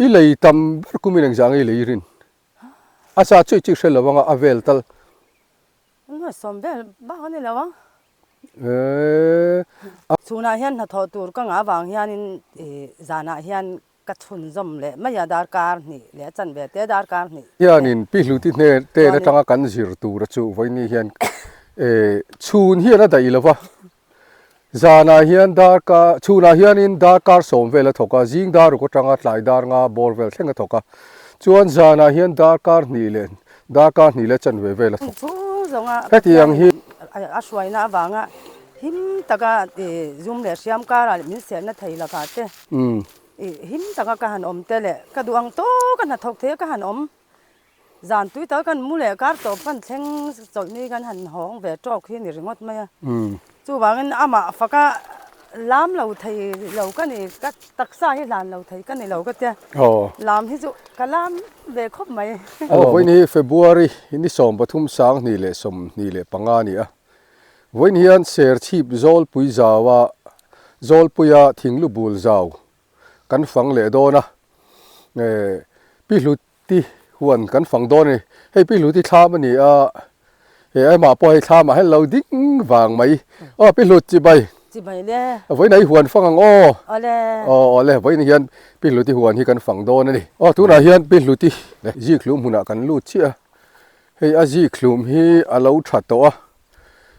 I lei tam ber kumin engzah nge i lei rin? A sa chuih chuih hre lo anga a vel tal. Nuai sawm vel bak a ni lo ang. Eee. Chhunah hian hnathawh tur ka ngah avang hianin zanah hian ka chhunzawm leh mai a, darkar hnih leh a chanve te darkar hnih te. Hianin Pi Hluti hnen ten atanga kan zir tur a chu vawiini hian chhun hian a daih lo va. Zanah hian darkar, chhunah hianin darkar sawm vel a thawk a, zing dar ruk atanga tlai dar nga bawr vel thleng a thawk a. Chuan zanah hian darkar hnih leh darkar hnih leh chanve vel a thawk. Chhung zawnga Hetiang hi. A hruaina avanga him taka zum leh hriam karah leh min selna thei lakah te him taka ka han awm te leh ka duh ang tawka hnathawk thei a ka han awm. Zan tui tak kan mu leh kar tawp kan thleng chawlhni kan han hawng ve tawk hi ni ringawt mai a. Chuvangin amah faka lam lo thei lo ka ni, ka taksa hi hlan lo thei ka ni lo ka tia. Lam hi chu ka lam ve khawp mai. Aw vawiin hi February ni 13 2025 a ni a. Vawiin hian Serchhip Zawlpui zaua Zawlpuia thinglu bul zau kan fang leh dawn a. Pi Hlut Ti huan kan fang dawn a ni. Hei Pi Hluti thlam a ni a, he amah pawh hei thlamah hian lo ding vang mai. Aw Pi Hlut chibai. Chibai le. Vawiin ah i huan fang ang aw. Awle. Aw awle vawiin hian Pi Hluti huan hi kan fang dawn a ni. Aw tunah hian Pi Hluti zikhlum hmunah kan lut chiah a. Hei a zikhlum hi a lo tha tawh a.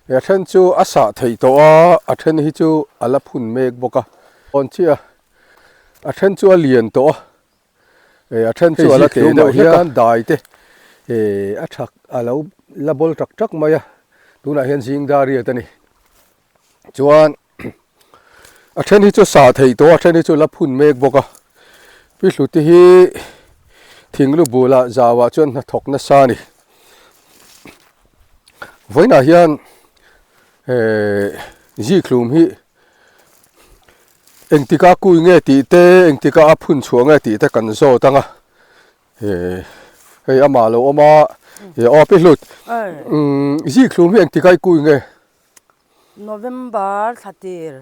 A then chu a sah theih tawh a, a then hi chu a la phun mek bawk a. Awn chiah a, a then chu a lian tawh a. A then chu a la teh deuh hlek a dai te a thak a lo la bawl tak tak mai a tunah hian zing dar riat a ni chuan a then hi chu sah theih tawh a then hi chu la phun mek bawk a pi hluti hi thing lu bulah zauah chuan hnathawk nasa a ni vawiinah hian zikhlum hi. Engtika kui nge tih te, engtika a phun chhuah nge tih te kan zawt ang a, hei amah lo awm a, aw pi hlut, zikhlum hi engtika i kui nge? November thla tir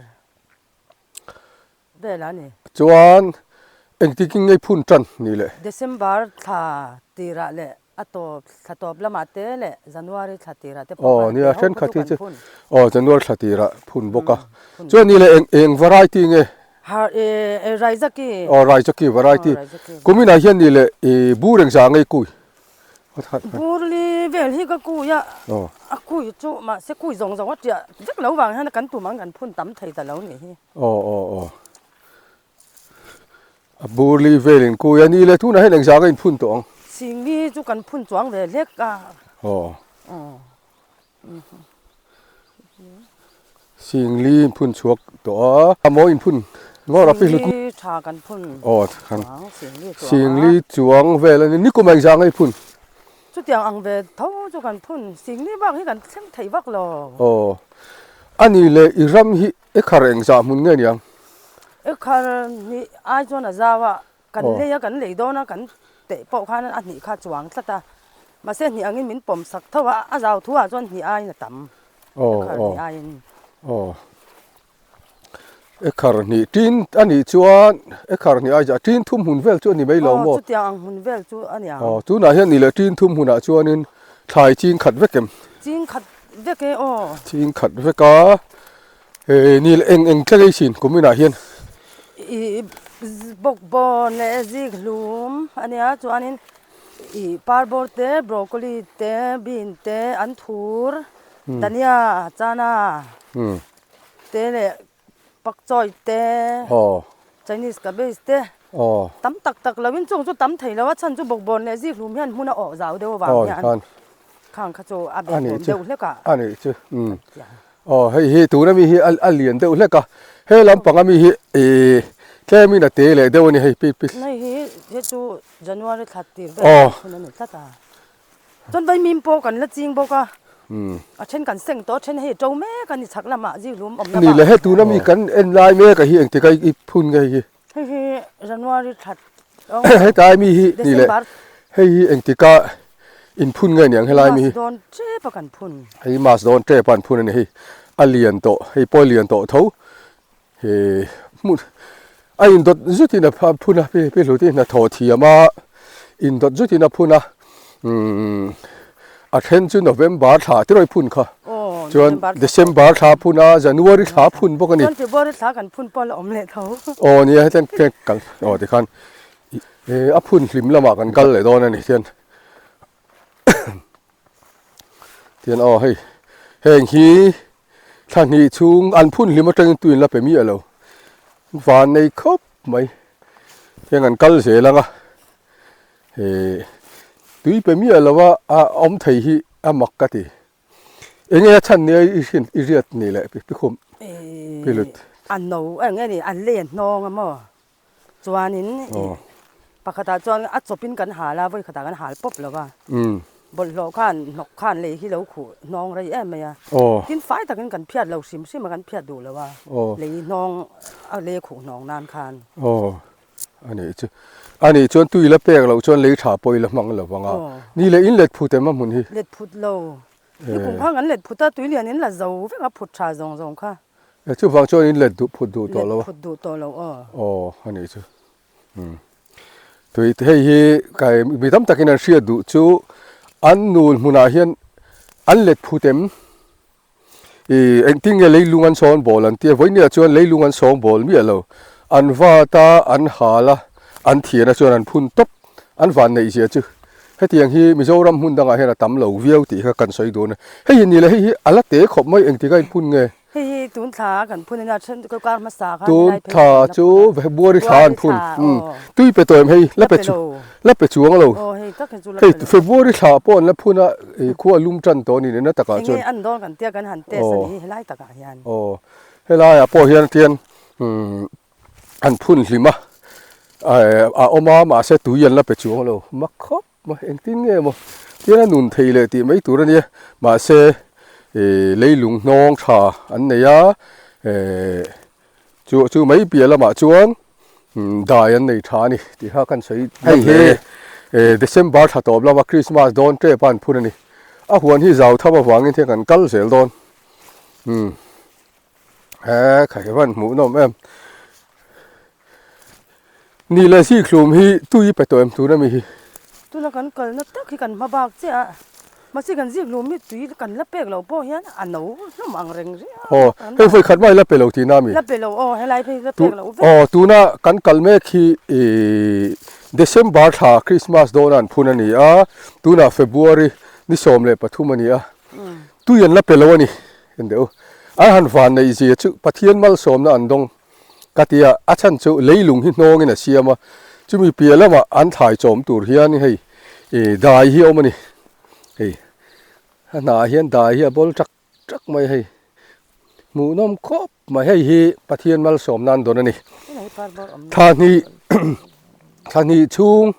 vel a ni. Chuan engtikin nge i phun tan ni le? December thla tirah leh A tawp, thla tawp lamah te leh January thla tirah te pawh khan nia, thenkhat hi chu aw January thla tirah phun bawk a. Chuan ni leh eng eng variety nge? Har e Raizaki. Aw Raizaki variety. Kuminah hian ni leh i bur engzah nge i kui? Bur li vel hi ka kui a, a kui chu mahse kui zawng zawng a tiah vek lo vang hian kan tum ang kan phun tam thei ta lo nih hi. Aw aw aw. A bur li vel in kui a ni le tunah hian engzah ka inphun tawh ang. Singli chu kan phun chuang ve hlek a. Aw. Singli inphun chhuak tawh a. A maw inphun ngawr a pi hlut. Singli tha kan phun. Aw kan. Singli chuang vel a ni. Nikum engzah nge i phun? Chutiang ang ve tho chu kan phun. Singli bak hi kan thleng thei vak lo. Aw. A ni le i ram hi Ekhar engzah hmun nge niang? Ekhar hnih ai chuan a zau a, kan lei a, kan lei dawn a, kan teh pawh khan a hnih kha a chuang tlat a, mahse hnih angin min pawm sak tho a, a zau thu ah chuan hnih aiin a tam, ekhar hnih aiin. Aw, ekhar hnih tin a nih chuan ekhar hnih ai zah tin thum hmun vel chu a ni mai lo maw? Aw, chutiang ang hmun vel chu a ni ang. Aw, tunah hian nih leh tin thum hmunah chuanin thlai ching khat vek em? Ching khat vek e aw. Ching khat vek a. He ni eng eng thleng ei thin kum inah hian. I bawkbawn leh zik hlum a nia chuanin i parbawr te broccoli te bean te an thur dania chana te leh pak chawi te chinese cabbage te tam tak tak lovin chung chu tam thei lo a chhan chu bawkbawn leh zik hlum hian hmun a awh zau deuh avang hian khang kha chu a behbawm deuh hlek a. A nih chu. Aw hei hi tuna mi hi a lian deuh hlek a, he lampanga mi hi ih tlemin a te leh deuh a ni hei pi pi. Hei hi he chu January thla tir vel ah hun a ni tlat a, chuan vaimim pawh kan la ching bawk a, a then kan seng tawh a then hei to mek a ni chhak lamah zikhlum awmna Ni bak. le he tuna mi kan en lai mek a hi engtik a i phun nge hei hi? Hei hi January thla Hetlai mi hi ni le hei hi engtika inphun nge niang helai mi hi. Mas dawn tep a kan phun. Hei mas dawn tep a an phun a ni hei a lian tawh hei pawh a lian tawh tho he hmun A indawt zutin a phun a, Pi Hluti hnathawh thiam a, indawt zutin a phun a, umm a then chu November thla tirawi phun kha, chuan December thla phun a, January thla phun bawk a ni. Chuan February thla kan phun pawh la awm leh tho. Aw nia hetiang kal aw tikhan a phun hlim lamah kan kal leh dawn a ni hian. Tian aw hei heng hi thla hnih chhung an phun hlim atangin tuin la pe miah lo van nei khawp mai heng an kal zel ang a eh tui pe miah lo a a awm thei hi a mak ka ti eng nge a chhan nia i hriat i hriat ni leh pi khum pi lut. A no eng nge ni a len hnawng a maw Chuanin pakhatah chuan a chawpin kan hal a, vawikhatah kan hal pawp lo va. Bawlhhlawh khan hnawk khan lei hi lo khuh hnawng rei em mai a. Tin fai takin kan phiat lo hrim hrim a, kan phiat duh lo a, lei hnawng a lei khuh hnawng nan khan. Aw, a nih chu. A nih chuan tui la pek loh chuan lei tha pawh i la hmang lo vang a. Ni leh in let phut em a hmun hi? Let phut lo. Ni kum khan kan let phut a, tui lian in la zo vek a phut tha zawng zawng kha. E chuvang chuan in let duh phut duh tawh lo a. Let phut duh tawh lo aw. Aw a nih chu. Umm. Tui hei hi kai mi tam takin an hriat duh chu an nul hmunah hian an let phut em? I engtin nge leilung an sawn bawl an tia vawinia chuan leilung an sawng bawl miah lo. An vat a, an hal a, an thian a chuan an phun tawp. An van neih zia chu hetiang hi Mizoram hmun dangah hian a tam lo viau tih kha kan sawi dun a. Hei hi ni le hei hi a la te khawp mai engtik a inphun nge? Hei hi tun thla kan phun ania then ka kar hmasa khan Tun helai phei thla kan la chu phun a. February thla an phun. February thla aw. Tui pe tawh em hei? La La pe pe chu lo. la pe chuang lo. Aw hei tak hi chu la Hei pe lo. February thla pawh an la phun a i khua lum tan tawh a ni nena takah chuan. Enge an dawn kan tia kan han test a ni hi helai takah hian. Aw helaiah pawh hian tian umm an phun hlim a a awm a mahse tui an la pe chuang lo mak khawp mai engtin nge maw tian a nun thei leh tih mai tur a nia mahse ih leilung hnawng tha an nei a eh chu chu mai piah lamah chuan dai an nei tha a ni tih kha kan sawi hei hi eh December thla tawp lama Christmas dawn tep a an phun a ni a huan hi zau tham avangin hian kan kal zel dawn umm. He khai van hmuh nawm em. Ni leh zik hlum hi tui pe tawh em tun ami hi. Tuna kan kalna tak hi kan hma bak chiah a, mahse kan zik hlum hi tui kan la pek loh pawh hian a no hlawm ang reng riau. Aw, hei vawi khat mai la pe lo tihna ami? La pe lo aw, helai phei la pek loh vek. Aw, tuna kan kal mek hi ih December thla Christmas dawna an phun a ni a, tunah February ni 13 a ni a, tui an la pe lo a ni. En deuh. An han van neih zia chu Pathian malsawmna an dawng ka ti a, a chhan chu leilung hi hnawngin a siam a, chumi piah lamah an thlai chawm tur hian hei ih dai hi a awm a ni. Hei a hnah hian dai hi a bawl tak tak mai hei hmuhnawm khawp mai hei hi Pathian malsawmna an dawn a ni. Thla hnih thla hnih chhung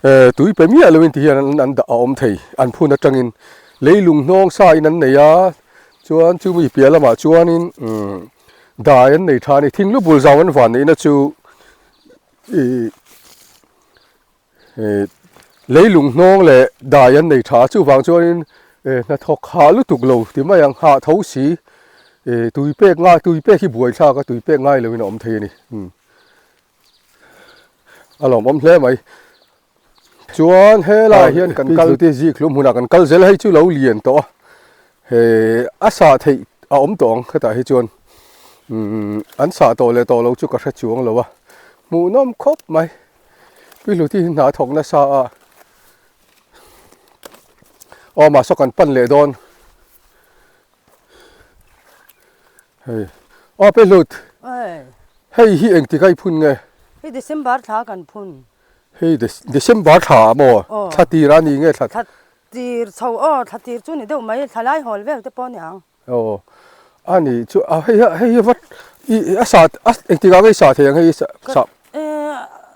Eh tui pe miah loin ti hian an dah a awm thei an phun atangin leilung hnawng sa in an nei a chuan chumi piah lamah chuanin umm dai an nei tha a ni thing lu bul zau an van neihna chu ih eh leilung hnawng leh dai an nei tha a chuvang chuanin eh hnathawk hah lutuk lo ti mai ang hah tho si eh tui pek ngai tui pek hi buai thlak a tui pek ngai loin a awm thei a ni umm. A lawmawm hle mai. Chuan helaiah hian kan kal te zik hlum hunah kan kal zel hei chu lo lian tawh a. He a sah theih a awm tawh ang hetah hi chuan umm an sah tawh leh tawh lo chu ka hre chuang lo a. Hmuhnawm khawp mai. Pi Hluti hi hna thawk nasa a. Aw mahse kan pan leh dawn. Hei aw pe hlut hei hi engtik a i phun nge? Hei December thla kan phun. Hei December thla ah maw? Thla tir a ni nge thla? Thla tir chho aw thla tir chu ni deuh mai thla lai hawl vel te pawh a ni ang. Aw a ni chu a hei hei hi vat i a sa engtik ah nge i sa thei ang hei i sa?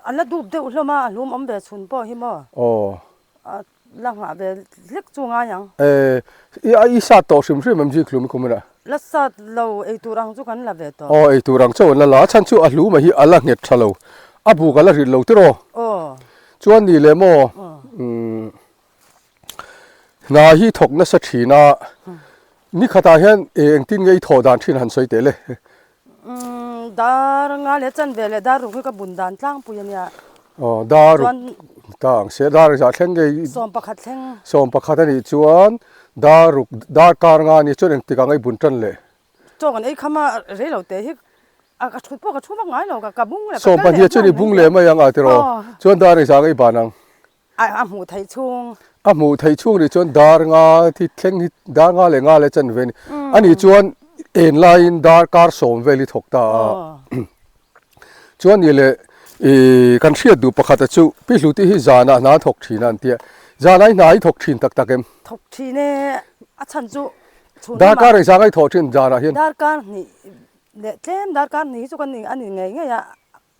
A la dup deuh hlawm a a hlum awm ve chhun pawh hi maw? Aw. La nghah ve hlek chu ngai ang. Eh, i a i sat tawh hrim hrim em zik hlum i kum ina? La sat lo, ei tur ang chu kan la ve tawh. Aw, ei tur ang chauh an la la. A chhan chu a hlu mai hi a la nghet tha lo. A buk a la rit lo tiraw? Aw. Chuan ni leh maw? Umm, hna hi thawk nasa thin a, ni khatah hian engtin nge i thawh dan thin han sawi teh le? Umm. Dar nga leh chanve leh dar ruk hi ka bun dan tlangpui a nia. Aw dar ruk ta ang se dar zah thleng nge 11 thleng. 11 a nih chuan dar ruk dar kar nga a nih chuan engtik ang a i bun tan leh. Chaw kan ei kham a rei lo teh hi a ka thut pawh ka thu vak ngai lo ka ka bung leh ka kal leh 12 chuan i bung leh mai ang a tiraw chuan dar engzah ang a i ban ang. A hmuh theih chhung. A hmuh theih chhung nih chuan dar nga thi thleng hi dar nga leh nga leh chan ve a ni. A nih chuan en laiin dar kar sawm vel hi thawk ta a. Chuan nih leh ih kan hriat duh pakhata chu Pi Hluti hi zanah hna a thawk thin a an tia. Zanah i hna i thawk thin tak tak em? Thawk thin e, a chhan chu chhun lamah. Darkar engzah nga i thawh thin zanah hian? Darkar hnih leh tlem darkar hnih hi chu ka a ni ngei ngei a,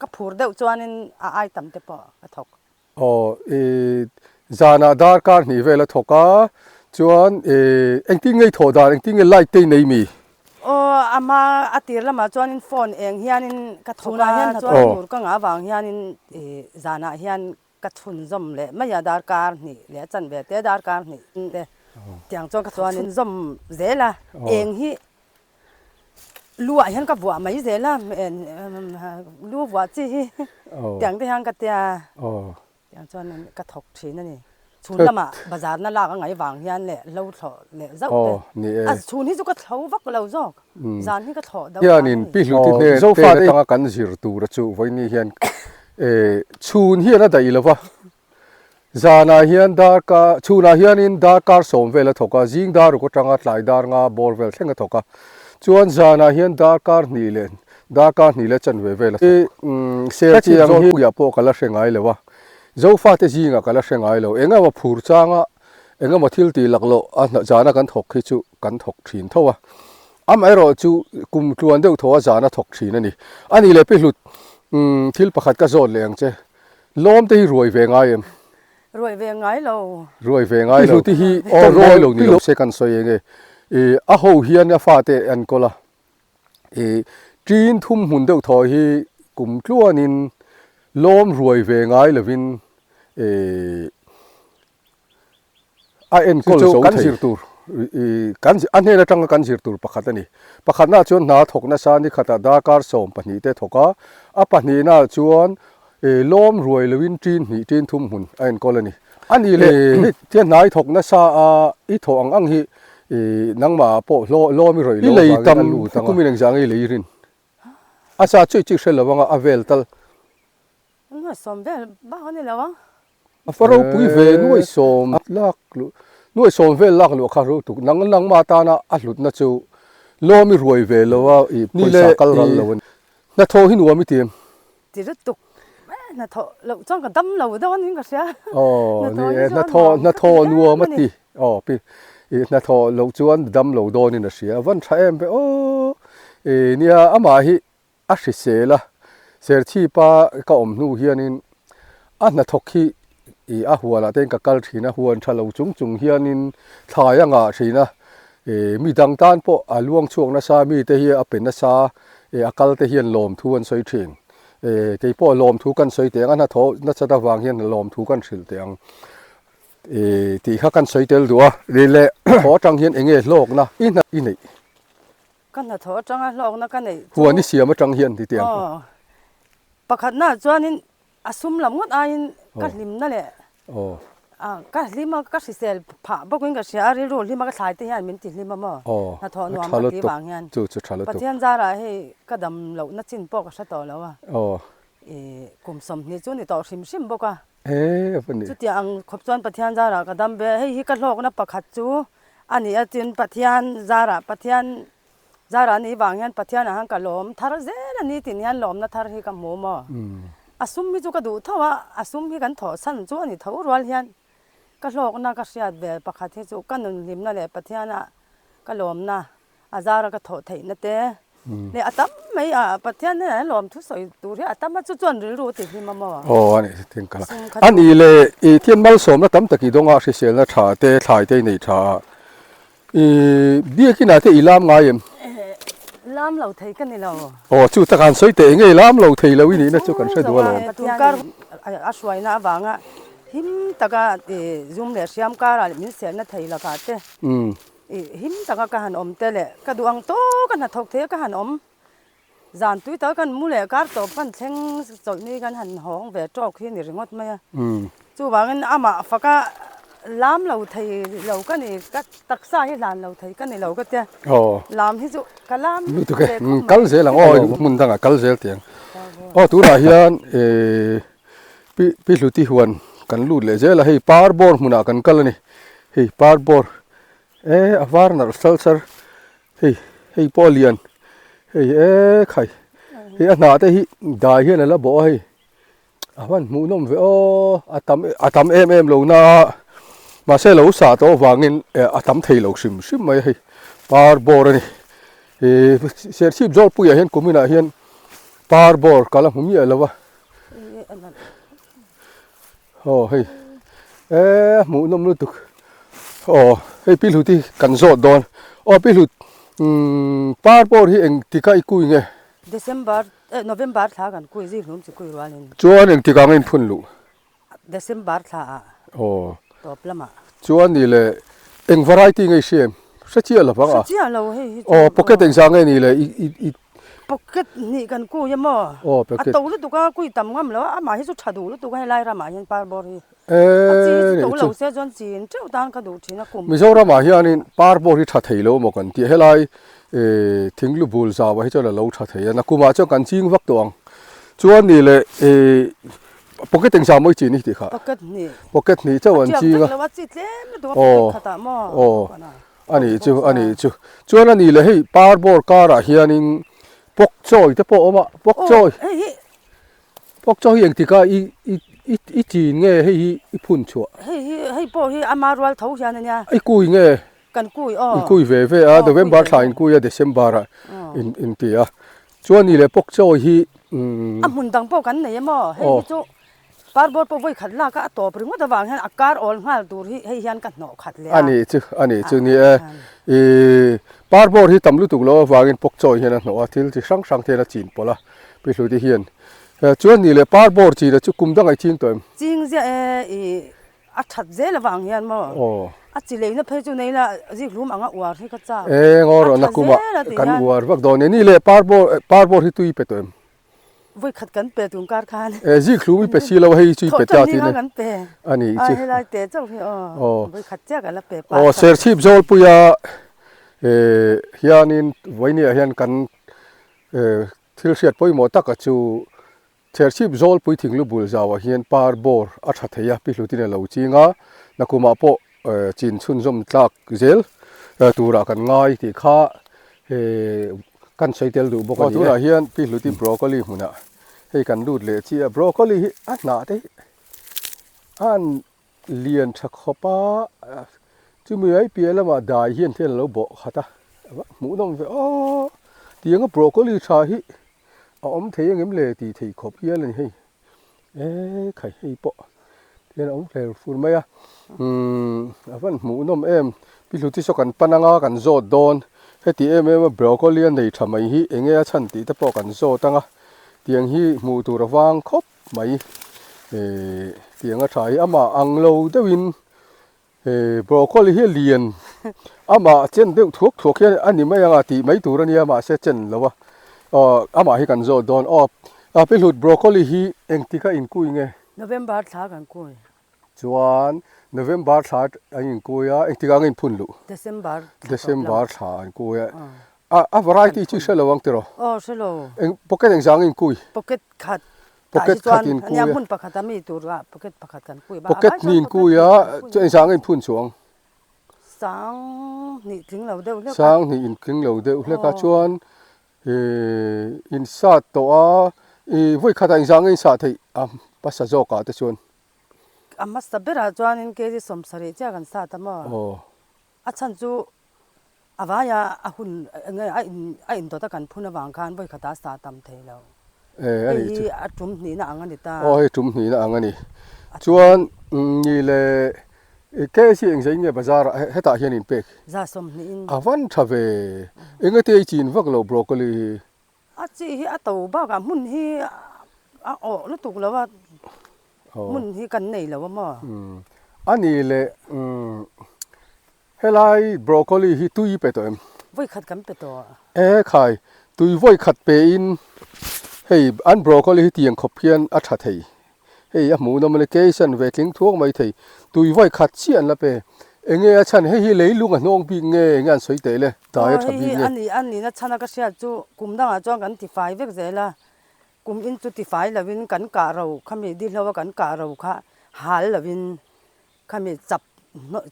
ka phur deuh chuanin a ai tam te pawh ka thawk. Aw, i zanah darkar hnih vel a thawk a, chuan i engtin nge i thawh dan, engtin nge light te i nei mi? Aw, a hma a tir lamah chuanin phone eng hianin ka thawk a, hian chuan tur ka ngah avang hianin i zanah hian ka chhunzawm leh mai a, darkar hnih leh a chanve te darkar hnih te tiang chuan ka chhunzawm zel a, eng hi Lu ah hian ka vuah mai zel a, lu vuah chi hi tiang te hian ka tia tiang chuan ka thawk thin a ni. Chhun lamah bazar na lak a ngaih vang hian leh hlo thlawh leh zauh te, a chhun hi chu ka thlo vak lo zawk, zan hi ka thlawh deuh vang a ni. Pi Hluti hnen atanga kan zir tura chu vawiini hian chhun hian a daih lo va. Zanah hian darkar, chhunah hianin darkar sawm vel a thawk a, zing dar ruk atanga tlai dar nga bawr vel thleng a thawk a. Chuan zanah hian darkar hnih leh darkar hnih leh chanve vel a thawk. Serchiang hi puiah pawh ka la hre ngai lo a, Zofate zingah ka la hre ngai lo. Eng emaw phur changa eng emaw thil tih laklawh a zana kan thawk hi chu kan thawk thin tho a. Amaherawh chu kum tluan deuh thaw a zana thawk thin a ni. A nih leh Pi Hlut, thil pakhat ka zawt leh ang che. Lawm te hi ruai ve ngai em? Ruai ve ngai lo. Ruai ve ngai lo. Pi hi aw ruai lo ni lo se kan sawi eng e. I a ho hian a fate an kawl a. I ṭin thum hmun deuh thaw hi kum tluanin lawm ruai ve ngai lovin i A enkawl zo thei. Kan zir tur, kan a hnen atanga kan zir tur pakhat a ni. Pakhatnaah chuan hna thawk nasa ni khatah darkar 12 te thawk a, a pahnihnaah chuan lawm ruai loin ṭin hnih ṭin thum hmun a enkawl a ni. A nih leh hei tia hna i thawk nasa a, i thawh ang ang hi nangmahah pawh lawm i rawih loh avangin a lut ang a. Kumin engzah nge i lei rin? A sa chuih chuih hre lo anga a vel tal. Nuai sawm vel bak a ni lo ang. A fa ropui ve nuai sawm lak luh nuai sawm vel lak luh kha ro tuk nang nangmah atana a hlutna chu lawm i ruai ve lo a i pawisa kal ral lo a ni. Hnathawh hi nuam i ti em? Ti lutuk hnathawh loh chuan ka dam lo deuh a niin ka hria. Aw ni e hnathawh hnathawh nuam a ti aw pi i hnathawh loh chuan dam lo dawnin a hria a van tha em ve aw i nia amah hi A hrisel a, Serchhipa ka awm hnu hianin a hnathawk hi ih a huanah te hian ka kal thin a, huan tha lo chung chung hianin thlai a ngah thin a, ih mi dang tan pawh a luang chhuak nasa, mite hi a pe nasa, ih a kal te hian lawmthu an sawi thin. Ih kei pawh lawmthu kan sawi teh ang a, hnathawh nasat avang hian lawmthu kan hrilh teh ang ih tih kha kan sawi tel duh a. Ih leh thaw atang hian eng nge hlawkna i hna i neih? Ka hnathawh atanga hlawkna ka neih chu. Huan i siam atang hian ti teh ang. Aw. Pakhatna chuanin a sum lam ngawt aiin ka hlimna leh ka hlim a, ka hrisel phah bawkin ka hria a, rilru hlim a ka thlai te hian min ti hlim a maw? Hnathawh nuam ka tih vang hian. Pathian zarah hei ka dam lohna chin pawh ka hre tawh lo a. I kum 20 chu ni tawh hrim hrim bawk a. Chutiang ang khawp chuan Pathian zarah ka dam ve. Hei hi ka hlawkna pakhat chu a ni a, tin Pathian zarah Pathian zarah a nih vang hian Pathianah hian ka lawm thar zel a ni tin hian lawmna thar hi ka hmu maw. A sum hi chu ka duh tho a, a sum hi kan thawh chhan chu a ni tho rual hian ka hlawkna ka hriat ve pakhat hi chu ka nun hlimna leh Pathianah ka lawmna A zara ka thawh theihna te leh a tam mai a, Pathian hnenah hian lawmthu sawi tur hi a tam a, chu chuan rilru a ti hlim a maw? Aw a nih thing kha la. A nih leh i thian malsawmna tam tak i dawng a, hriselna tha te, thlai te i nei tha a, i biakinah te i lam ngai em? Lam lo thei ka ni lo. Aw chu tak an sawi teh ngei lam lo thei lo i nihna chu kan hre duh alawm. Tunkar a hruaina avanga him taka zum leh hriam karah min selna thei lakah te. I him taka ka han awm te leh ka duh ang tawk a hnathawk thei a ka han awm. Zan tui tak kan mu leh kar tawp kan thleng chawlhni kan han hawng ve tawk hi a ni ringawt mai a. Chuvangin amah faka lam lo thei lo ka ni, ka taksa hi hlan lo thei ka ni lo ka tia. Lam hi chu ka lam ve khawp mai. Kal zel ang aw, hmun dangah kal zel tih ang. Aw tunah hian pi pi hluti huan kan lut leh zel a, hei par bawr hmunah kan kal a ni. Hei par bawr e a var nalh sal sar. Hei hei pawh a lian hei e khai hei a hnah te hi dai hian a la bawh a hei a hman hmuh nawm ve aw a tam a tam em em lo na a mahse lo sah tawh avangin eh a tam thei lo hrim hrim mai a hei par bawr a ni ih serchhip zawlpuiah hian kuminah hian par bawr ka la hmu miah lo va Aw hei e hmuh nawm lutuk aw hei pi hlut hi kan zawt dawn aw pi hlut umm par pawh hi eng tika i kui nge? December eh November thla kan kui zing hlum chi kui rualin. Chuan eng tikah nge in phun luh? December thla ah aw tawp lamah. Chuan ni le eng variety nge i hria em? Hre chiah lo vang a. Hre chiah lo hei hi chu. Aw pocket engzah nge ni le i i i Pocket hnih kan kui a maw? Aw pocket. A to lutuk a, kui tam ngam lo a, amah hi chu tha duh lutuk a helai ramah hian par bawr hi. A chi hi chu to lo se chuan chin teuh tan ka duh thin a kum. Mizoramah hianin par bawr hi tha thei lo maw kan tih a, helai thinglu bul zauah hi chuan a lo tha thei a, nakumah chuan kan ching vak tawh ang. Chuan ni leh pocket engzah maw i chin hi tih kha? Pocket hnih. Pocket hnih chauh an ching a. A tiak vek lo a, chi tlem lutuk a pocket khatah maw? Aw. A nih chu, a nih chu. Chuan a nih leh hei par bawr karah hianin pawk chawi te pawh a awm a, pawk chawi. Pawk chawi hi engtikah i i i i chin nge hei hi i phun chhuah? Hei hi hei pawh hi ama rual tho hian a nia. I kui nge? Kan kui aw. In kui ve ve a, November thla in kui a, December ah in in ti a. Chuan a nih leh pawk chawi hi umm. A hmun dang pawh kan nei em aw, hei hi chu Par bawr pawh vawi khat lak a, a tawp ringawt avang hian a kar awl nghal tur hi hei hian ka hnawh khat leh a. A nih chu, a nih chu ni e. Ih, par bawr hi tam lutuk lo avangin pawk chawi hian a hnawh a, thil chi hrang hrang te hian a chin pawlh a, pi hluti hian. Chuan nih leh par bawr chin a chu kum dangah i ching tawh em? Ching ziah e, ih, a that zel avang hian maw? Aw. A chi leina phei chu nei la zikhlum anga uar hi ka chak. E, ngaw rawh na kumah kan uar vak dawn e. Nih leh par bawr, par bawr hi tui pe tawh em? Voi khat kan pe tum kar khan. E zik hlum i pe si lo hei chu i pe ta tin e. Kan pe. Ani chu. Ai helai te chauh hi aw. Voi khat chiah ka la pe pa. Aw serchhip zawlpuia e hianin vawinia hian kan e thil hriat pawimawh taka chu serchhip zawlpui thinglu bul zauah hian par bawr a tha thei a pi hlutin a lo ching a nakumah pawh chin chhunzawm tlak zel turah kan ngai tih kha kan sawi tel duh bawk a ni e. Tunah hian pi hluti broccoli hmunah hei kan lut leh chiah a, broccoli hi a hnah te hi a han lian tha khawp a, chumi mai piah lamah dai hian thil a lo bawh khat a, hmuh nawm ve aw, tianga broccoli tha hi a awm thei angem le tih theih khawp hial a ni hei. E khai hei pawh hian a awm hler fur mai a umm a van hmuh nawm em pi hluti saw kan pan anga kan zawt dawn heti em em a broccoli a nei tha mai hi enge a chhan tih te pawh kan zawt anga tiang hi hmuh tur a vang khawp mai ehh tiang a tha hi amah ang lo deuhin He broccoli hi a lian amah chen deuh thuak thuak hian a ni mai ang a tih mai tur a nia mahse chen lo a aw amah hi kan zawt dawn aw a pi hlut broccoli hi engtik a inkui nge? November thla kan kui. Chuan November thla an inkui a engtik ah nge in phun luh? December thla tawp lam. December thla an kui a a a variety chu i hre lo ang tiraw? Aw hre lo. Eng pocket engzah nge in kui? Pocket khat Pocket khat in kui a. Hmun pakhat a mi tur ah pocket pakhat kan kui a. Pocket hnih in kui a, chu engzah nge in phun chuang? Sang hnih tling lo deuh hlek a. Sang hnih in tling lo deuh hlek a, chuan in sat tawh a, i vawi khatah engzah nge in sah theih a hmasa zawk ah te chuan? A hmasa berah chuanin kg 70 chiah kan sat a maw? Aw. A chhan chu A vaia a hun enge a in a indawt a kan phun avang khan vawi khatah a sa tam thei lo. E a Hei nih chu. hi a tum hnihna ang a ni ta. Aw hei tum hnihna ang a ni. Chuan ni le KC engzei nge bazar ah hetah hian in pek? Za 20 in. A van tha ve. Enge te i chin vak lo broccoli hi? A chi hi a to bakah hmun hi a awh lutuk lo a, hmun hi kan nei lo a maw? A ni le Helai broccoli hi tui pe tawh em? Vawi khat kan pe tawh. E khai, Tui vawi khat pe in hei an broccoli hi tiang khawp hian a tha thei. Hei a hmuh nawm a ni case an ve tling thuak mai thei. Tui vawi khat chiah an la pe. Enge a chhan hei hi leilung a hnawng bik nge enge an sawi teh le dai a Aw tha hei bik hi nge. a ni a nihna chhan a ka hriat chu kum dangah chuan kan tifai vek zel a. Kum in chu tifai lovin kan kah ro khami dihlo a kan kah ro kha hal lovin khami chap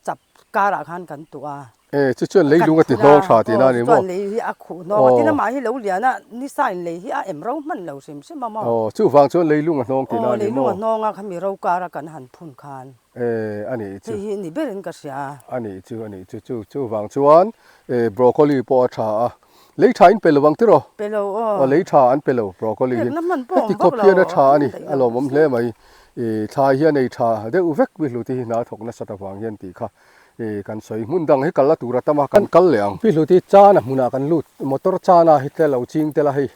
chap karah khan kan tuah a. E chu chuan leilung a ti hnawng tha tihna a ni maw? Chuan lei hi a khuh hnawng a, tin amah hi lo lian a, nisa in lei hi a em ro hman lo hrim hrim a maw? Aw chuvang chuan leilung a hnawng tihna a ni maw? Aw leilung a hnawng a khami ro kara kan han phun khan. E a nih chu. Hei hi ni berin ka hria. A nih chu a nih chu chu chuvang chuan e broccoli pawh a tha a, lei tha in pe lo ang tiraw? Pe lo aw. Aw lei tha an pe lo broccoli hi. Pekna hman pawh awm Heti vak khawp lo hian a tha a ni, daih a lo. lawmawm hle mai. E thlai hian ei tha deuh vek mi hluti hi hna thawk nasat avang hian tih kha. Ih kan sawi hmun dang hi kal la tur a tam a kan kal leh ang. Pi hluti chana hmunah kan lut motor chana hi te lo ching tel a hei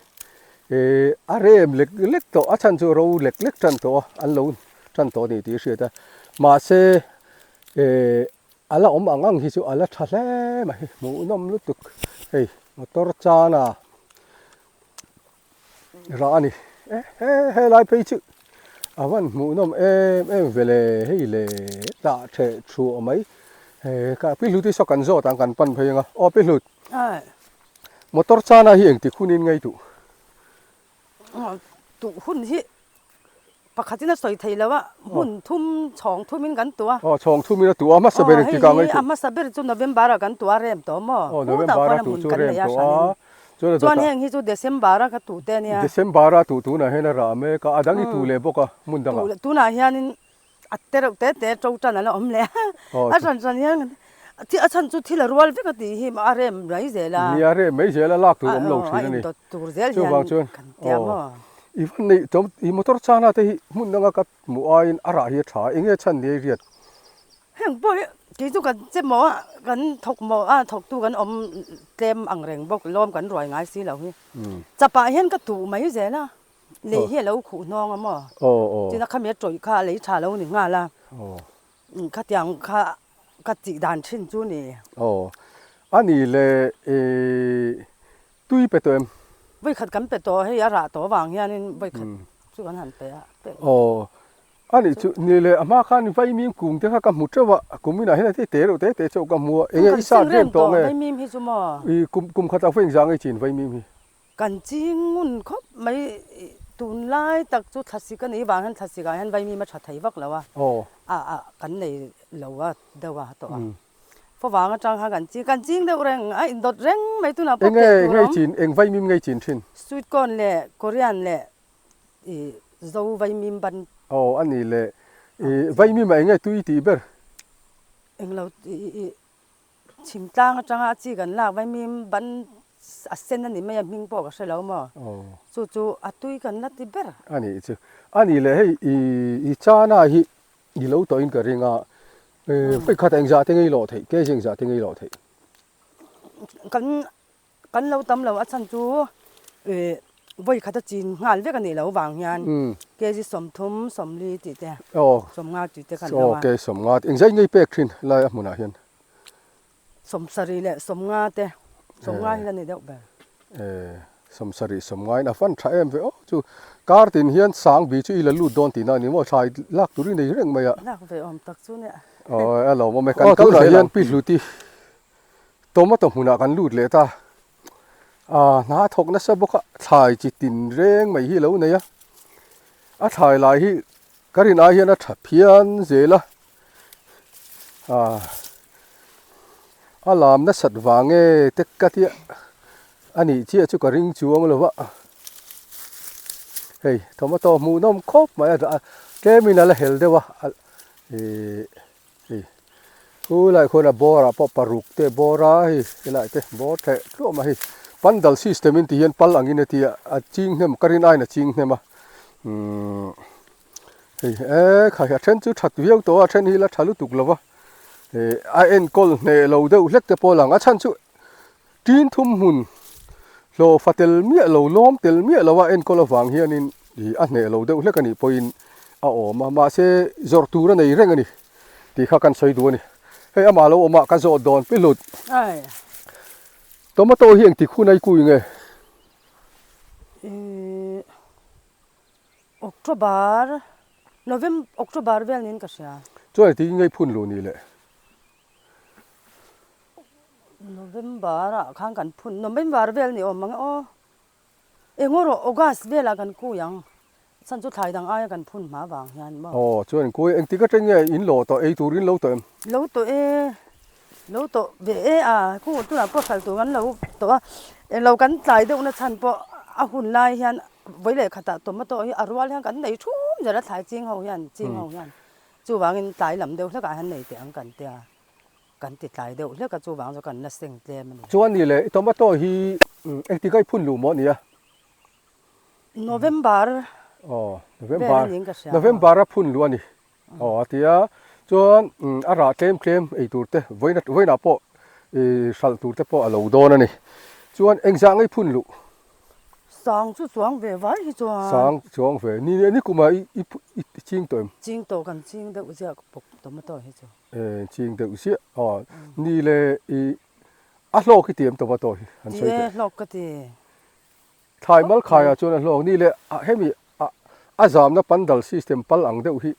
ih a rem lek lek tawh a chhan chu ro lek lek tan tawh a an lo tan tawh a ni tih a hriat a mahse ih a la awm ang ang hi chu a la tha hle mai hmuhnawm lutuk hei motor chana Rah a ni. E he helai phei chu a van hmuhnawm em em ve le hei le tah theh thuah mai he ka pi hlut hi saw kan zawt ang kan pan phei anga aw pi hlut motor chana hi engtik hunin ngei duh. Tuh hun hi Pakhatin a sawi thei lo a, hmun thum chhawng thumin kan tuah a. Aw, chhawng thumin a tuah a, hmasa ber engtikah ngaih tuh? A hmasa ber chu November ah kan tuah rem tawh maw? Aw, November a tuh chu rem tawh a. Chuan chuan heng hi chu December a ka tuh te ania. December a tuh tunah hian a rah mek a, a dang i tuh leh bawk a, hmun dangah. Tunah hianin a te reuh te te to tan a la awm leh a, a hran hran hian a chhan chu thil a rual vek a tih hi a rem mai zel a. Nia rem mai zel a, lak tur awm lo thin a ni. A indawt tur zel hian kan tia maw? I van neih chawm i motor chana te hi hmun danga ka hmuh aiin a rah hi a tha a, enge chhan ni a i riat? Heng pawh hi kei chu kan che maw a, kan thawk maw a, thawktu kan awm tlem ang reng bawk lawm kan ruai ngai si lo hi. Chapah hian ka tuh mai zel a, lei hi a lo khuh hnawng a maw? Tin a khami a tawih kha a lei tha lo ni nghal a, khatiang kha ka tih dan thin chu ni. Aw, a nih leh i Tui pe tawh em? Vawikhat kan pe tawh, hei a rah tawh avang hianin vawikhat chu kan han pe a. Aw, a nih chu, ni le, a hma khan vaimim kung te kha ka hmu teuh a, kum inah hian a te te reuh te te chauh ka hmu a, enge i sat rem tawh nge? Vaimim hi chu maw? I kum kum khat ah vawi engzah nge chin vaimim hi? Kan ching ngun khawp mai, tunlai tak chu thlasik a nih vang hian thlasik ah hian vaimim a tha thei vak lo a, a kan nei lo a deuh a tawh a. Favang atang khan kan ching, kan ching deuh reng a indawt reng mai tunah pawh Enge peh tur ngei awm. chin, eng vaimim ngei chin thin? Sweet corn leh Korean leh ih zo vaimim ban. Aw a nih leh ih vaimim ah enge tui tih ber? Englo ih ih chhim tlang atanga a chi kan lak vaimim ban a sen a ni mai a hming pawh ka hre lo maw? Aw. Chu chu a tui kan la ti ber. A nih chu. A nih leh hei ih ih chana hi I lo tawhin ka ring a, vawikhat engzah te ngei lawh theih, kg engzah te ngei lawh theih. Kan kan lo tam lo a chhan chu vawikhat a chin nghal vek a nih loh vang hian kg 30 40 tih te 50 tih te kan lo a. Aw kg 50 engzah ngei pek thin lai a hmunah hian. 70 leh 50 te, 50 hi la ni deuh ber. E, 70, 50 in a fan tha em ve aw chu. Kar tin hian sang bi chu i la lut dawn tihna a ni maw, thlai lak tur i nei reng mai a. Lak ve awm tak chu nia. Aw, a lawm awm e, kan kal zel ang. Pi Hluti tomato hmunah kan lut leh ta. A hna thawk nasa bawk a, thlai chi tin reng mai hi a lo nei a. A thlai lai hi ka rin ai hian a tha phian zel a. A lam nasat vang nge te ka tia a nih chiah chu ka ring chuang lo va hei tomato hmuh nawm khawp mai a dah a tlem in a la hel deuh a ihh hei khu lai khuan a bawr ah pawh paruk te a bawr a hei helai te bawr theh tluah mai hei pandal system in ti hian pal ang in a ti a a ching hnem ka rin aiin a ching hnem a umm. Hei e khai a then chu that viau tawh a a then hi la tha lutuk lo va eh a enkawl hneh lo deuh hlek te pawh a lang a chhan chu tin thum hmun hlawh fa tel miah lo lawm tel miah lo a enkawl avang hianin ih a hneh lo deuh hlek a nih pawhin a awm a mahse zawrh tur a nei reng a ni tih kha kan sawi duh a ni hei amah lo awm ah ka zawh dawn pi hlut tomato hi engtik hun a i kui nge. Ih October, November, October vel niin ka hria. Chuan engtin nge i phun luh ni le? November ah khan kan phun, November vel ni awm ang e aw. Eng erawh August velah kan kui ang, chhan chu thlai dang aia kan phun hma vang hian maw. Aw chuan kui engtik atang nge in lawh tawh ei turin lo tawh em? Lo tawh e, lo tawh ve e a, khu tunah pawh hralh tur kan lo tawh a, englo kan tlai deuh na chhan pawh a hun lai hian vawi leh khatah tomato hi a rual hian kan nei thum zel a thlai ching ho hian ching ho hian chuvangin tlai lam deuh hlekah hian nei teh ang kan tia. Kan ti tlai deuh hlek a, chuvang chu kan la seng tlem a ni. Chuan ni le, i tomato hi engtik a i phun luh maw nia? November Aw, November, November a phun luh a ni. Aw a ti a, chuan a rah tlem tlem ei tur te, vawiin vawiinah pawh i hralh tur te pawh a lo dawn a ni. Chuan engzah nge i phun luh? Sang chu chuang ve vai hi chuan. Sang chuang ve, ni ni kumah i i ching tawh em? Ching tawh kan ching deuh ziah bawk tomato hi chu. Ching deuh ziah a ni le i a hlawk i ti em tomato hi an sawi teh. Ti e hlawk ka ti. Thlai mal khai ah chuan a hlawk ni le hemi a zamna pandal system pal ang deuh hi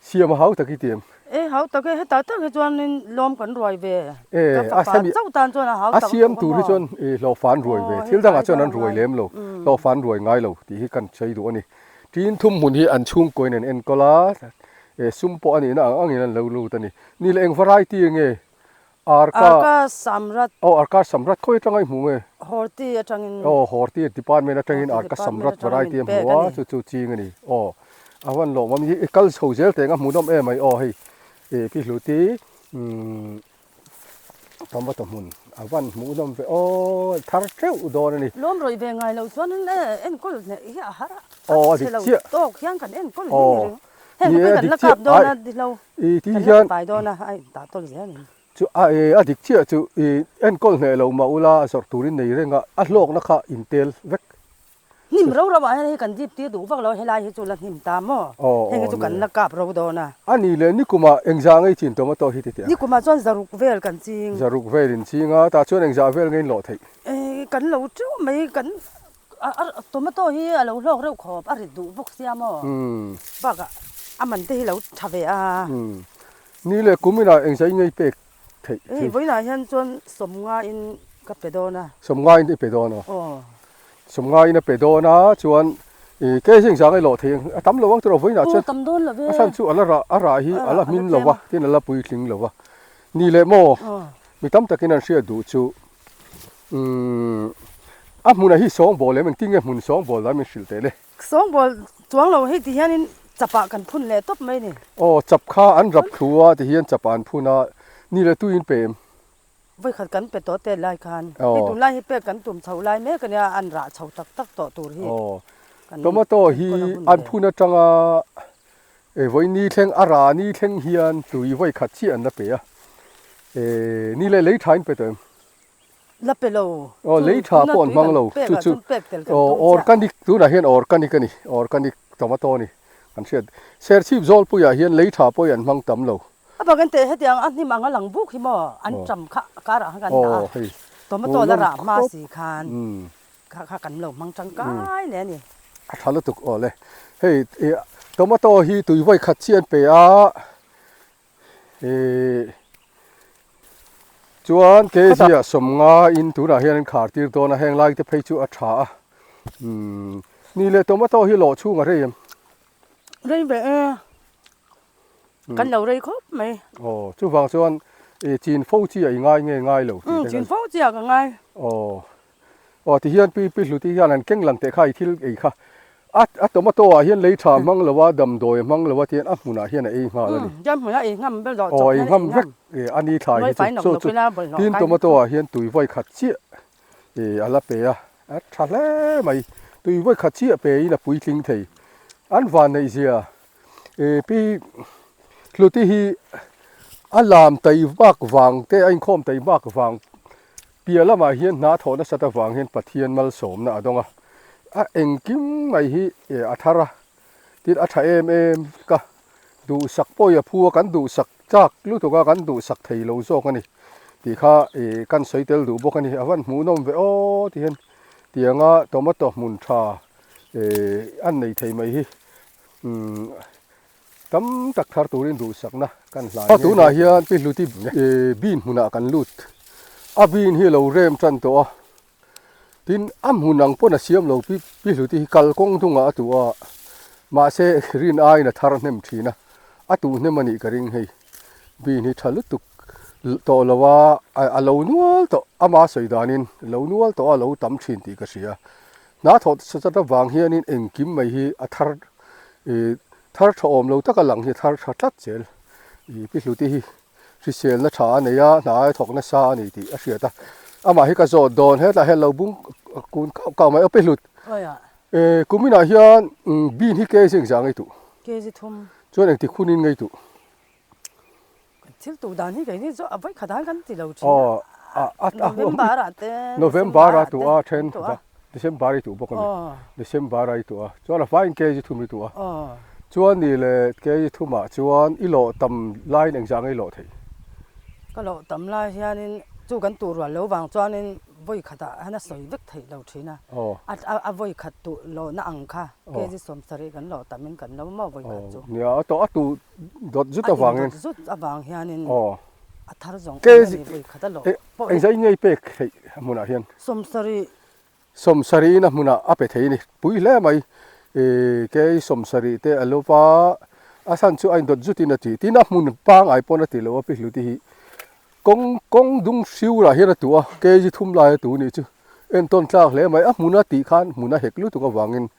siam a hau tak i ti em. E hau tak e hetah tak hi chuanin lawm kan ruai ve ka fapa chauh tan chuan a hau tak a siam tur hi chuan i hlawhfa an ruai ve thil dangah chuan an ruai lem lo hlawhfa an ruai ngai lo tih hi kan sawi duh a ni. Tin thum hmun hi an chhungkawiin an enkawl a, eh sum pawh a nihna ang angin an lo lut a ni. Ni leh eng variety nge? Arka. Arka Samrat. Aw Arka Samrat khawi atanga i hmu nge? Horti atangin. Aw Horti department atangin Arka Samrat variety a hmu a, chu chu ching a ni. Aw a van lawm awm i kal chho zel teng a hmuhnawm em mai aw hei eh pi hluti umm. Tomato hmun a van hmuh nawm ve aw thar teuh dawn a ni. Lawm rawih ve ngai lo chuan in enkawl hneh hi a har a chhe lo tawk hian kan enkawl hi ni reng. Heng te pawh kan la kap dawn a dihlo kan la tifai dawn a a intah tawl zel in. Chu a a dik chiah chu i enkawl hneh lo mah ula zawrh turin nei reng a a hlawkna kha intel vek. Hnim ro ro ah hian hei kan dip tir duh vak lo a, helai hi chu la hnim ta maw? Heng hi chu kan la kap ro dawn a. A nih leh nikumah engzah ngei chin tomato hi ti teh ang? Nikumah chuan zaruk vel kan ching. Zaruk vel in ching a, tah chuan engzah vel ngei in lawh theih? Kan lo teuh mai, kan tomato hi a lo hlawk reuh khawp, a rit duh bawk sia maw? Bakah a man te hi lo tha ve a. Ni leh kum inah engzah i ngei pek theih chu? Hei vawiinah hian chuan sawmnga in ka pe dawn a. Sawmnga in i pe dawn a? Aw. Sawmngaiin a pe dawn a, chuan ih kei zing zang a lawh thei ang, a tam lo ang tiraw vawiinah chuan. Aw tam dawn lo ve. A chhan chu a la rah a rah hi a la hmin lo va, tin a la puitling lo va. Ni leh maw, mi tam takin an hriat duh chu umm a hmunah hi sawngbawl em engtin nge hmun sawngbawl dan min hrilh teh le. Sawngbawl chuang lo hei ti hianin chapah kan phun leh tawp mai ni. Aw chap kha an rap thlu a ti hian chapah an phun a, ni leh tuiin pe em? Vawikhat kan pe tawh te lai khan hei tunlai hi pek kan tum chho lai mek ania an rah chho tak tak tawh tur hi kan Tomato hi an phun atanga e vawi ni thleng a rah ni thleng hian tui vawikhat chiah an la pe a e ni leh lei tha in pe tawh em? La pe lo Aw lei tha pawh an hmang lo chu chu organic tunah hian organic a ni organic tomato a ni kan hriat Serchhip Zawlpuiah hian lei tha pawh hi an hmang tam lo. A bak en teh hetiang a hnim ang a lang buk hi maw an ṭam kha karah khan kan dah a, tomato la rah hma si khan kha kha kan lo hmang tangkai hle a ni. A tha lutuk aw le, hei tomato hi tui vawi khat chiah an pe a, ih chuan kg ah sawmnga in tunah hian an khar tir dawn a, heng lai te phei chu a tha a, umm ni leh tomato hi lawh chhung a rei em? Rei ve e. Kan lo rei khawp mai. Aw, chuvang chuan i chin fo chi a i ngai nge ngai lo tih te kan. Chin fo chi a ka ngai. Aw, aw ti hian pi pi hluti hian an keng lang teh kha i thil ei kha. A a tomato ah hian lei tha hmang lo a, damdawi a hmang lo a tihian a hmunah hian a ei nghal a ni. Chuan hmunah ei ngham ber dawh chawp hian ei ngham. Vek a ni thlai hi chu. Chu chu tin tomato ah hian tui vawi khat chiah i a la pe a, a tha hle mai. Tui vawi khat chiah pe in a puitling thei. An van neih zia I pi Hluti hi a lam tai bak vang te a inkhawm tai bak vang piah lamah hian hna thawh nasat avang hian Pathian malsawmna a dawng a, a engkim mai hi a thar a, tin a tha em em ka duhsak pawh i a phu a, kan duhsak chak lutuk a, kan duhsak thei lo zawk a ni tih kha i kan sawi tel duh bawk a ni, a van hmuhnawm ve aw ti hian. Tianga tomato hmun tha an nei thei mai hi tam tak thar turin duhsakna kan hlai nghe. Tunah hian Pi Hluti bean hmunah kan lut. A bean hi lo rem tan tawh a, tin a hmun ang pawn a siam lo Pi Hluti hi kalkawng dungah a tuh a, mahse rin aiin a thar hnem thin a, a tuh hnem a nih ka ring hei. Bean hi tha lutuk tawh lo a, a lo nual tawh ama sawi danin lo nual tawh a lo tam thin tih ka hria. Hna thawh chat avang hianin engkim mai hi a thar ih thar tha awm lo taka lang hi a thar tha tlat zel. Ih Pi Hluti hi hriselna tha a nei a, hna a thawk nasa a ni tih a hriat a. Amah hi ka zawt dawn hetlai hian lo bung kun kauh kauh mai aw Pi Hlut. Eh kuminah hian bean hi kg engzah ngei tuh? Kg thum. Chuan engtik hunin ngei tuh? Thil tuh dan hi keini chu a vawi khat han kan ti lo thin a. November ah te November ah tuh a then December i tuh bawk a ni. December ah i tuh a. Chuan a faiin kg thum i tuh a. Chuan ni le kg thumah chuan i lawh tam laiin engzah nge i lawh theih? Ka lawh tam lai hianin chu kan tuh rual lo vang chuanin vawi khatah hian a sawi vek theih lo thin a. A vawi khat tuh lawhna ang kha kg 70 kan lawh tamin kan lo maw vawi khat chu. Nia a tawh a tuh Dawt zut avangin. A indawt zut avang hianin a thar zawng awm a ni vawi khat a lawh pawh hi. Engzah ngei pek theih a hmunah hian? 70. 70 in a hmunah a pe thei a ni. Pui hle mai. Kei 70 te a lo va, a chhan chu a indawt zutin a ti. Tin a hmun pangngai pawn a ti lo a pi hluti hi. Kawng kawng dung hriurah hian a tuh a, kg thum lai a tuh nih chu entawn tlak hle mai. A hmun a tih khan hmun a hek lutuk avangin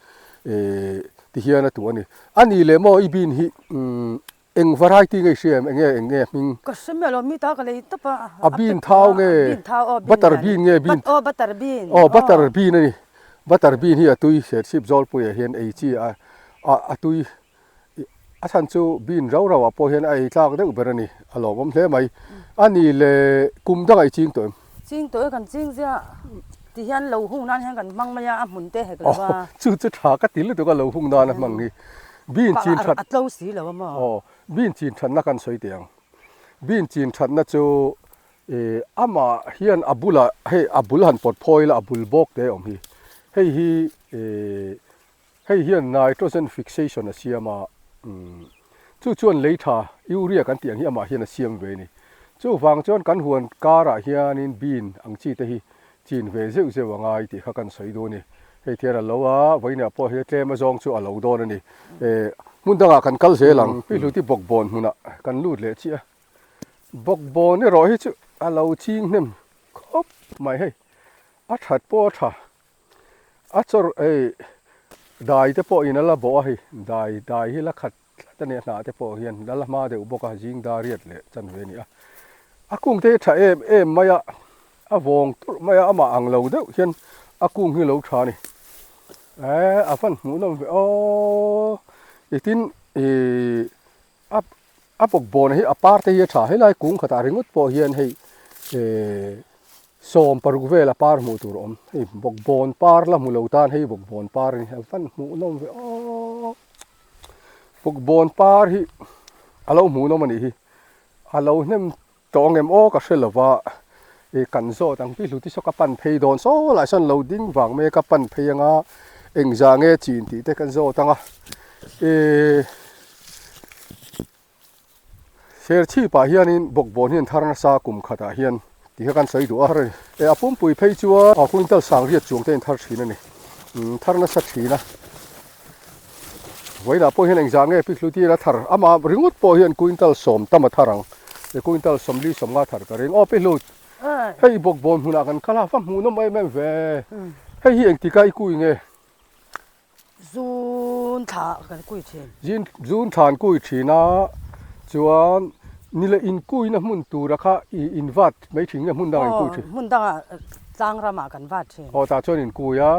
eh ti hian a tuh a ni. A nih leh maw i bean hi umm eng variety nge i hria em? Enge eng nge hming? Ka hre miah lo, mi ta ka lei tawp a. A bean thau nge? Bean thau aw bean Butter bean nge bean? Aw butter bean. Aw butter bean a ni. Butter bean hi a tui serchhip zawlpuiah hian ei chi a a tui A chhan chu bean rau rauah pawh hian a ei tlak deuh ber a ni, a lawmawm hle mai. A ni le kum dangah i ching tawh em? Ching tawh e, kan ching zia ti hian lo hung nan hian kan hmang mai a, a hmun te hek lo va. Aw, chu chu tha ka ti lutuk a lo hung nan a hmang hi. Bean chin that. A tlo si lo a maw? Aw, bean chin thatna kan sawi teh ang. Bean chin thatna chu ih amah hian a bulah hei a bul han pawt phawi ila a bul bawk te a awm hi. Hei hi ih Hei hian nitrogen fixation a siam a, chu chuan lei tha urea kan tih ang hi amah hian a siam ve a ni. Chuvang chuan kan huan karah hianin bean ang chi te hi chin ve zeuh zeuh a ngai tih kha kan sawi duh a ni. Hei thian a lo a, vawiinah pawh hi tlem azawng chu a lo dawn a ni. Hmun dangah kan kal zel ang. Pi Hluti bawkbawn hmunah kan lut leh chiah a, bawkbawn erawh hi chu a lo ching hnem khawp mai hei, a that pawh a tha. A chawr ei dai te pawh in a la bawh a hei dai dai hi la khat tlat a nia hnah te pawh hian la la hma deuh bawk a zing dar riat leh chan ve a ni a a kung te hi tha em em mai a a vawng turh mai a amah ang lo deuh hian a kung hi lo tha a ni eh a van hmuh nawm ve aw i tin ih A a bawkbawn hi a par te hi a tha helai kung khatah ringawt pawh hian hei eh 16 vel a par hmuh tur a awm hei bawkbawn par la hmu lo tan hei bawkbawn par a ni a van hmuh nawm ve aww bawkbawn par hi a lo hmuh nawm a nih hi a lo hnem Tawng em aw ka hre lova i kan zawt ang pi hluti saw ka pan phei dawn saw lai sawn lo ding vang mai ka pan phei anga engzah nge chin tih te kan zawt anga i Serchhip ah hianin bawkbawn hi an thar nasa kum khatah hian tih kha kan sawi duh a e a pumpui phei chuan a quintal sangriat chuang te an thar thin a ni thar nasa thin a. Vawiinah pawh hian engzah nge pi hlutir a thar amah ringawt pawh hian quintal 10 tam a thar ang e quintal 40 50 thar ka ring aw pi hlut hei bawkbawn hmunah kan kal a va hmuh nawm em em ve hei hi engtika i kui nge Zun thla kan kui thin Zin zun thla an kui thin a chuan ni leh in kuina hmun tura kha i in vat mai thin nge hmun dangah in kui thin hmun dangah tlang ramah kan vat thin. Aw tah chuan in kui a,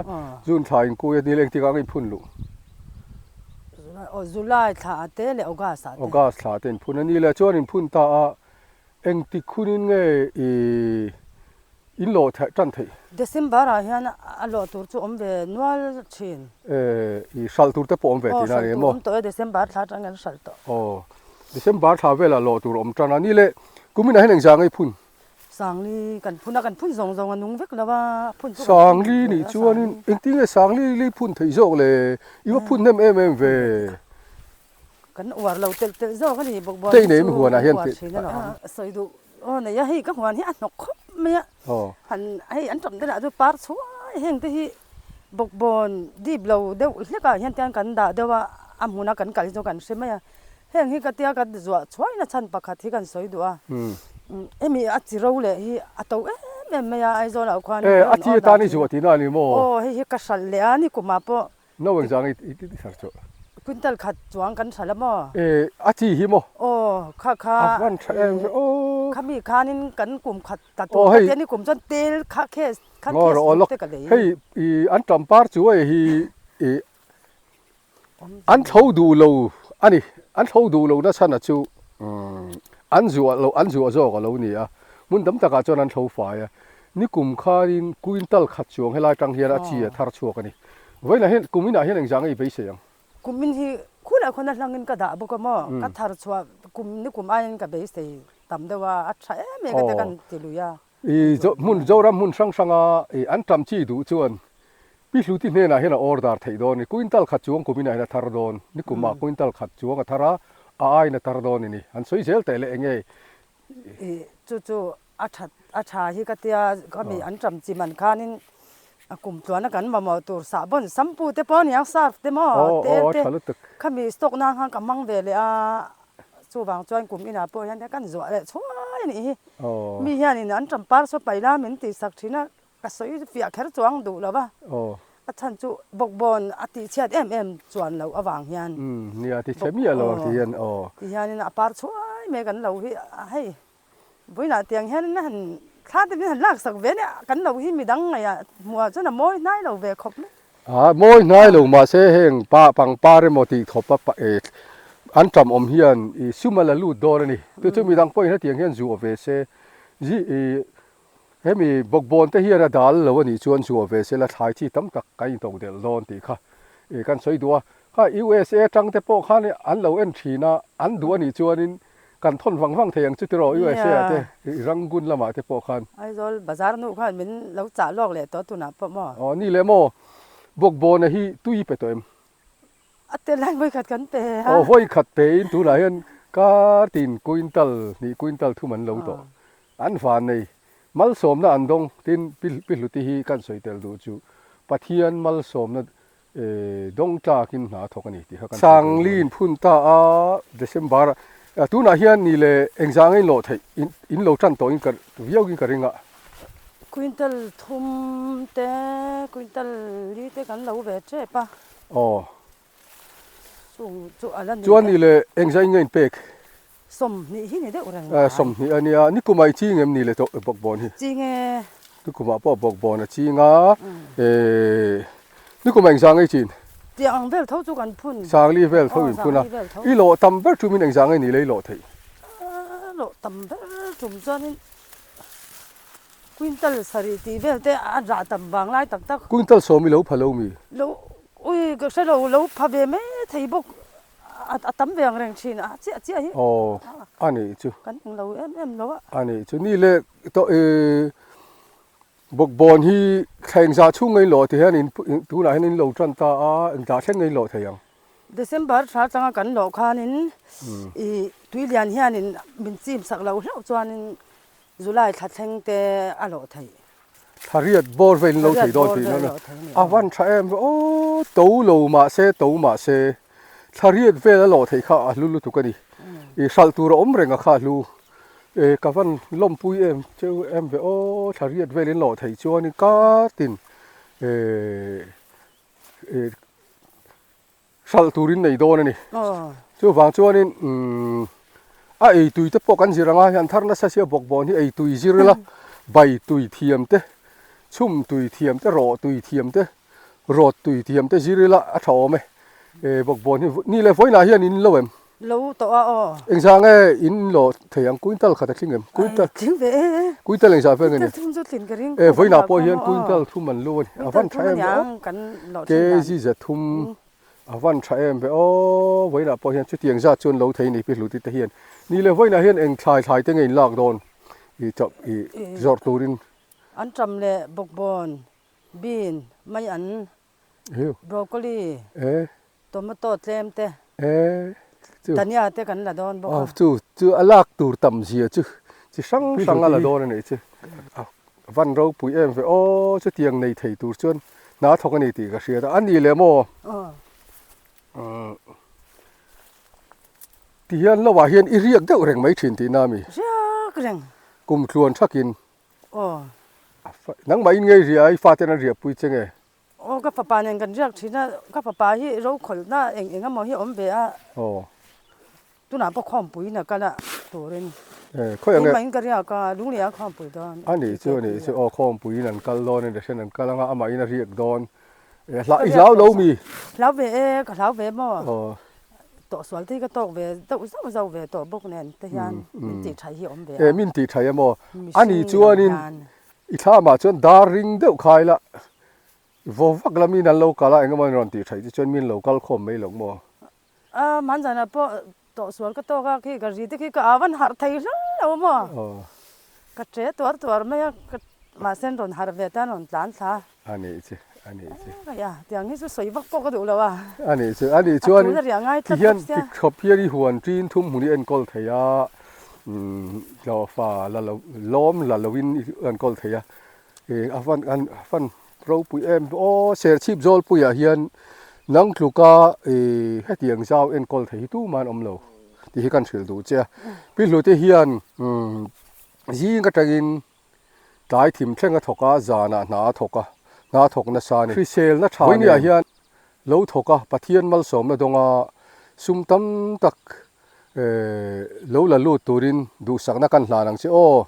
June thla in kui a, ni leng tikah in phun luh. Aw July thla te leh August ah te. August thla te in phun a, ni leh chuan in phun ta a, engtik hunin nge i in lawh theih tan theih? December ah hian a lawh tur chu awm ve nual thin. E i hralh tur te pawh awm ve tihna a ni maw? Aw hralh tur awm tawh e, December thla atang hian hralh tawh. Aw December thla velah lawh tur awm tan a, ni leh kuminah hian engzah nge i phun? Sangli kan phun a, kan phun zawng zawng a nung vek lo a, phun chu kan phun Sangli nih chuanin engtin nge Sangli li phun theih zawk le? I va phun hnem em em ve. Kan uar lo telh telh zawk a ni bawkbawn hi chu kan uar thin alawm. Sawi duh aw nei a, hei ka huan hi a hnawk khawp mai a, han hei an tam te lah chu par chhuai heng te hi bawkbawn dip lo deuh hlek ah hian tiang kan dah deuh a, a hmun a kan kal hi chu kan hre mai a. Heng hi ka tia ka zuah chhuai na chhan pakhat hi kan sawi duh a, hemi a chi ro leh hi a to em em mai a Aizawl ah khuan E, a chi atan i zuah tihna a ni maw? Aw, hei hi ka hralh leh a ni kumah pawh. No engzang i thar chu? Quintal khat chuang kan hralh a maw? E, a chi hi maw? Aw, kha kha. A van tha em ve aw. Khami khanin kan kum khat ta tur ka tia ni kum chuan tel kha case kha case te ka lei. Hei i an tam par chu hei hi i An tho duh lo a ni. An tho duh lo nachhan a chu an zuah lo, an zuah zawk a lo ni a. Hmun tam takah chuan an tho fai a. Nikum khanin quintal khat chuang helai tang hian a chi a thar chhuak a ni. Vawiinah hian kum inah hian engzah nge i beisei ang? Kum in hi khulai khawn a hlangin ka dah bawk a maw? Ka thar chhuah kum nikum aiin ka beisei tam deuh a, a tha em em ka ti a kan ti lui a. I hmun Zoram hmun hrang hranga i an tam chi duh chuan Pi Hluti hnenah hian a order theih dawn i quintal khat chuang kum inah hian a thar dawn, ni kumah quintal khat chuang a thar a, a aiin a tar dawn i ni. An sawi zel teh le enge? I chu chu a that a tha hi ka tia ka mi an tam chi man khanin a kum tluana kan mamawh tur sahbawn sampu te pawh aniang surf te maw tel te khami stock nan khan ka hmang ve leh a. Chuvang chuan kum inah pawh hian kan zuah leh chhuai a nih hi. Mi hianin an ṭam par saw paih la min tihsak ṭhin a, ka sawi fiah kher chuang duh lo va. A chhan chu bawkbawn a tihchhiat em em chuan loh avang hian. Nia ti chhe miah lo ang ti hian aw. Ti hianin a par chhuai mai kan lo hi hei vawiinah tiang hian a han thla te min han laksak ve nia kan lo hi midang ngaihah hmuhah chuan a mawi hnai lo ve khawp mai. A mawi hnai lo mahse heng pa pangpar emaw tih thawp a an tam awm hian i sum a la lut dawn a ni. Chu chu midang pawhin hetiang hian zuah ve se zi i hemi bawkbawn te hian a dal lo a nih chuan zuah ve se la thlai chi tam tak kan intawk delh dawn tih kha i kan sawi duh a. Kha USA atang te pawh khan an lo en thin a, an duh a nih chuanin Kan thawn vang vang thei ang chu tiraw USA ah te Rangoon lamah te pawh khan. Aizawl bazar hnu khan min lo chah lawk leh tawh tunah pawh maw? Aw ni leh maw? Bawkbawna hi tui pe tawh em? A tel lai vawi khat kan pe a. Aw vawi khat pe in tunah hian kar tin quintal hnih quintal thum an lo tawh. An van nei. Malsawmna an dawng tin Pi Hluti hi kan sawi tel duh chu Pathian malsawmna Dawng tlakin hna a thawk a ni tih kha kan Sangliin phun ta a, December ah tunah hian ni leh engzah nge in lawh theih in lo tan tawh in ka viau in ka ring a. Quintal thum te quintal li te kan lo ve tep a. Aw. Chung chu a la ni e. Chuan ni leh engzah in nge in pek? Sawmhnih hi ni deuh reng mai. Sawmhnih a nia, nikum ah i ching em ni le tawh bawkbawn hi? Ching e. Nikum ah pawh bawkbawn a ching a, nikum ah engzah nge i chin? Tiang ang vel tho chu kan phun. Sangli vel tho in phun a, i lawh tam ber tum in engzah nge ni le i lawh theih? Lawh tam ber tum chuanin quintal sarih tih vel te a rah tam vang lai tak tak. Quintal sawm i lo pha lo mi? Lo, ui ka hre lo, lo pha ve mai thei bawk. A tam ve ang reng thin a chiah chiah hi. Aw a nih chu. Kan eng lo em em lo a. A nih chu ni le tawh i bawkbawn hi thleng zah chhung ngei lawh ti hian in tunah hian in lo tan ta a engdah thleng ngei lawh thei ang. December thla atanga kan lawh khanin i tuilian hianin min chim sak loh hlauh chuanin July thla thleng te a lawh theih. Thla riat bawr vel in lo thei dawn tih na a van tha em ve aw to lo mah se to mah se thla riat vel a lawh theih kha a hlu lutuk a ni i hralh tur a awm reng a kha a hlu e ka van lawmpui em cheu em ve aw thla riat vel in lawh theih chuan in kartin e Hralh turin nei dawn a ni. Chuvang chuanin a ei tui te pawh kan zir anga hian thar nasa sia bawkbawn hi ei tui zir ila bai tui thiam te, chhum tui thiam te, rawh tui thiam te, rawt tui thiam te zir ila a tha awm e. Bawkbawn hi ni leh vawiinah hian in lo em? Lo tawh a aw. Engzah nge in lo thei ang? Quintal khat a tling em? Quintal. Tling ve e. Quintal engzah vel nge ni? Quintal thum chu tlin ka ring. E vawiinah pawh hian quintal thum an lu a ni. A van tha em ve aw. Kg za thum a van tha em ve aw. Vawiinah pawh hian chutiang zat chuan lo thei ni pi hluti te hian. Ni le vawiinah hian eng thlai thlai te nge in lak dawn? I chawp i zawrh turin. An ṭam leh bawkbawn, bean, mai an, broccoli, tomato tlem te, dhania te kan la dawn bawk a. Chu chu a lak tur tam zia chu chi hrang hrang a la dawn a nih chu. A van ropui em ve aw chutiang nei thei tur chuan hna thawk a ni tih ka hriat a, a ni leh maw? Tihian lo ah hian i riak deuh reng mai thin tihna a mi? Riak reng. Kum tluan thakin. Aw. Nangmah in ngei ria i faten an riah pui che nge? Aw ka fapa nen kan riak thin a, ka fapa hi ro khawlhna eng eng emaw hi a awm ve a. Aw. Tunah pawh khawmpui na kal a turin. Eh khawi ang e. Keimah in ka riak a, Lunglei ah khawmpui dawn. A nih chu a nih chu aw khawmpui in an kal dawn a ni hriat an kal anga amah in a riak dawn. Eh hla i hlau lo mi? Hlau ve e, ka hlau ve maw? Aw. Tawh sual te hi ka tawk ve deuh zauh zauh ve tawh bawk nen te hian min tih thaih hi a awm ve a. Eh min tih thaih a maw? A nih chuanin i thlamah chuan dar ring deuh khai la vaw vak la min an lo kal a engemaw in rawn tih thaih te chuan min lo kal khawm mai lo maw? A hmanzanah pawh tawh sual ka tawk a khi ka ri te khi ka a van harh thei hlauh lo maw? Ka che tuar tuar mai a, ka mahse an rawn harh ve ta an rawn tlan thla. A nih chu, a nih chu. Aia, tiang hi chu sawi vak pawh ka duh lo a. A nih chu, a nih chuan ti hian ti khawp hian i huan ṭin thum hmun i enkawl thei a, hlawhfa la lo, lawm la loin i enkawl thei a, a van a van ropui em aw Serchhip Zawlpuiah hian nang tluka hetiang zau enkawl thei hi tumah an awm lo tih hi kan hrilh duh che a. Pi Hlute hian zing atangin tlai thim thleng a thawk a, zanah hna a thawk a, hna a thawk nasa a ni. Hriselna tha nen hian lo thawk a, Pathian malsawmna dawnga sum tam tak lo la lut turin duhsakna kan hlan ang che aw.